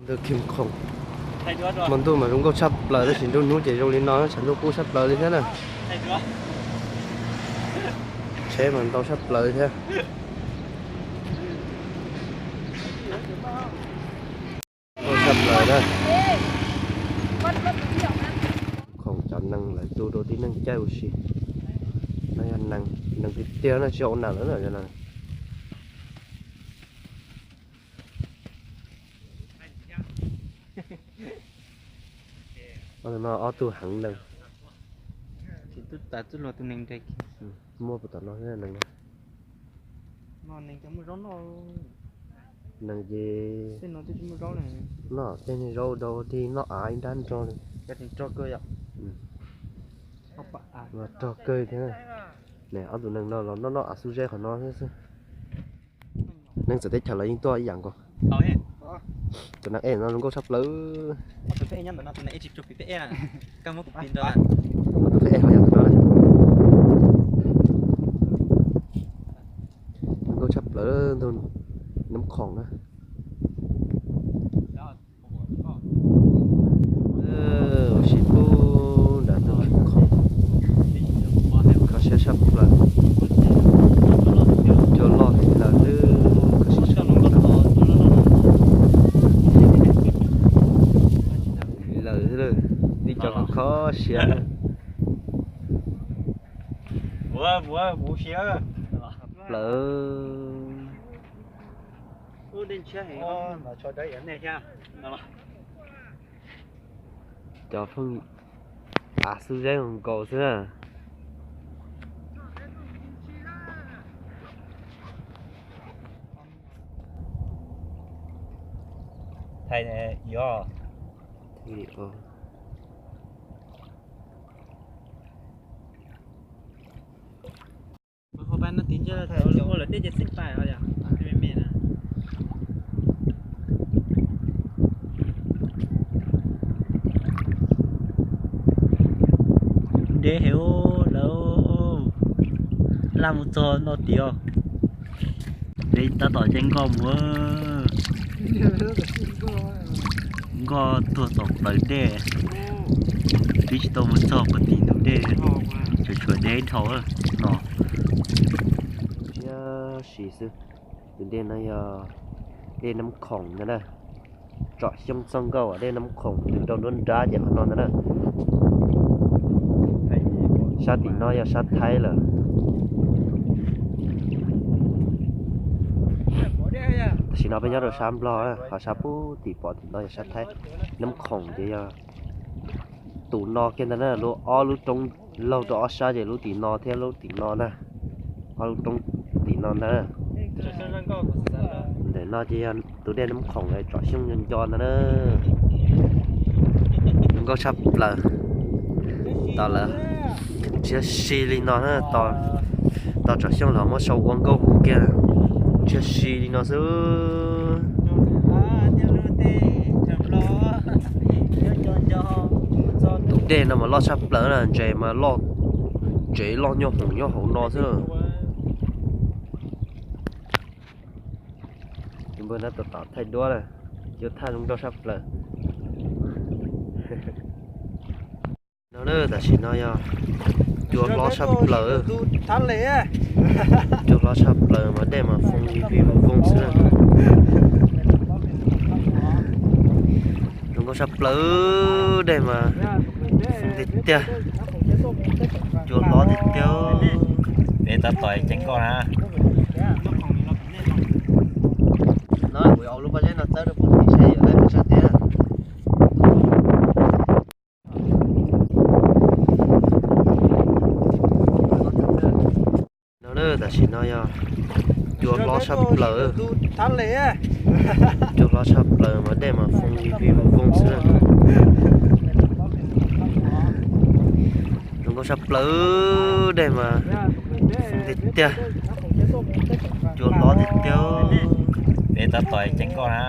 Ntuj Kim Khoom, hmo ntuj mas zoo nkauj tshaj plaws tab sis nruab hnub ces zoo li no tshav ntuj kub tshaj plaws li thiab na. Tsheb mas ntau tshaj plaws thiab. Nkauj tshaj plaws na. Khoom cov nees lawv tu rau tib neeg caij ua si. No yog nees tiag tiag na, tsis yog ua nees lawm na. Ob tug no ob tug heev nees. Muaj puas tom no nees no. Nees ces noj tej niag zaub dau tig noj av ib nrab nrog li. Rog kawg thiab. Ne ob tug nees no los noj noj av xub zeb qhov no xwb. Neeg txawv teb chaws los yeej tuaj ib yam nkaus. Tus nees ej no zoo nkauj tshaj plaws. Tus peb ej ho yog tus no. Zoo nkauj tshaj plaws ntug Nab Khoom na. Ua si pub nram ntug Nab Khoom. Kho siab tshaj plaws. Cua loj lawm, kho siab tshaj plaws. Lawm, tib co kho siab plaws. Cov pheej av xub zeb nkaus xwb na. Thaij os. Deb heev lawm, laj mus txog no tiag. Deb tab tom caij nkoj mus. Nkoj tuag tom plawv dej, twb tsis tau mus txog puag tim ntug dej, tsuas tshuav deb dhau no. Siab si xwb. Tus dej no yog dej Nab Khoom ntag na. Tsom Xyooj txoj nkauj dej Nab Khoom ntws rau nruab nrab ces qhov no ntag na. Sab tim no yog sab Thaib lawm. Tam sim no peb nyob rau sab Nplog, ho sab pub tim pom tim no yog sab Thaib. Nab Khoom ces yog tus no kiag ntag na, lub ob lub roob laug rau ob sab ces lub tim no thiab lub tim no ntag. Ob lub roob tim no ntag. Ntawm no ces yog tus dej Nab Khoom lawv Tsom Xyooj nco nco ntag na. Zoo nkauj tshaj plaws. Tos lawv siab si li no na, tos Tsom Xyooj los muab sau ua nkauj hu kiag. Siab si li no xwb. Tus dej no mas loj tshaj plaws na, ntses mas loj, ntses loj nyob hoom nyob hauv no xwb. Tus npawg no tab tom thaij duab na, cuab thaj zoo nkauj tshaj plaws. No na, tam sim no yog cua hlob tshaj plaws. Cua hlob tshaj plaws mas dej mas foo li vij voog xwb na. Zoo nkauj tshaj plaws, dej mas foo tiag tiag. Cua hlob tiag tiag. Peb tab tom caij nkoj na. No kuv yuav ua lub pob zeb no txawb rau puag tim saib yog lawv pes tsawg tiag. No na, tam sim no yog cua hlob tshaj plaws. Cua hlob tshaj plaws mas dej mas foo li vij voog xwb na. Zoo nkauj tshaj plaws, dej mas foo tiag tiag. Cua hlob tiag tiag. Peb tab tom caij nkoj na.